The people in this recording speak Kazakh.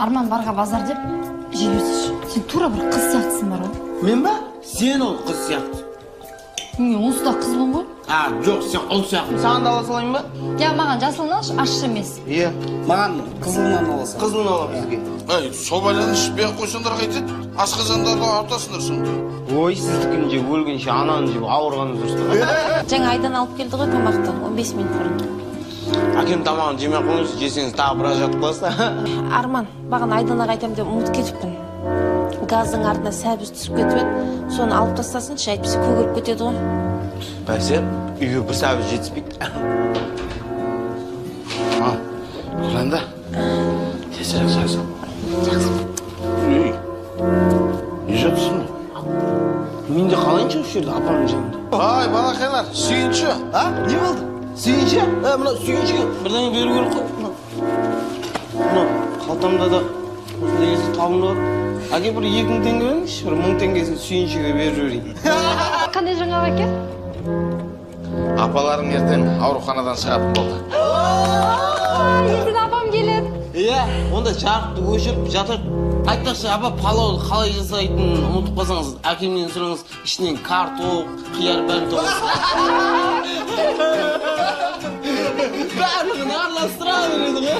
Арман барға базар деп жей берсейші. Сен тура бір қыз сияқтысың бар ғой. Мен ба? Сен ол қыз сияқты. Мен онсыз да қызбын ғой. А, жоқ, сен ұл сияқты. Саған да ала салайын ба? Я, маған жасылын алшы, ащы емес. Иә. Маған қызылынан ала сал. Қызылын ала бізге. Ей, сол бәлені ішпей ақ қойсаңдар қайтеді? Асқазандарды ауыртасыңдар сонда. Ой, сіздікін жеп өлгенше ананы жеп ауырғаныңыз дұрыс па? Жаңа Айдан алып келді ғой тамақты, 15 минут бұрын. Әкем тамағын жемей ақ қойыңыз, жесеңіз тағы біраз жатып қаласыз. Арман, бағана Айданаға айтамын деп ұмытып кетіппін. Газдың артына сәбіз түсіп кетіп еді, соны алып тастасыншы, әйтпесе көгеріп кетеді ғой. Бәсе, үйге бір сәбіз жетіспейді. Ал, Күләнда, тезірек жақсы. Жақсы. Ей, не жатырсың? Мен де қалайыншы осы жерде апамның жанында. Ай, балақайлар, сүйінші. А, не болды? Сүйінші? Ә, мына сүйіншіге бірдеңе беру керек қой. Мына қалтамда да осындай кезде табында бар. Әке, бір 2000 теңге беріңізші, бір 1000 теңгесін сүйіншіге беріп жіберейін. Қандай жаңалық, әке? Апаларың ертең ауруханадан шығатын болды. Ертең апам келеді. Иә, онда жарықты өшіріп жатып, айтпақшы, апа, палауды қалай жасайтынын ұмытып қалсаңыз, әкемнен сұраңыз, ішінен картоп, қияр бәрін тоғыз. Барлығын араластыра береді ғой.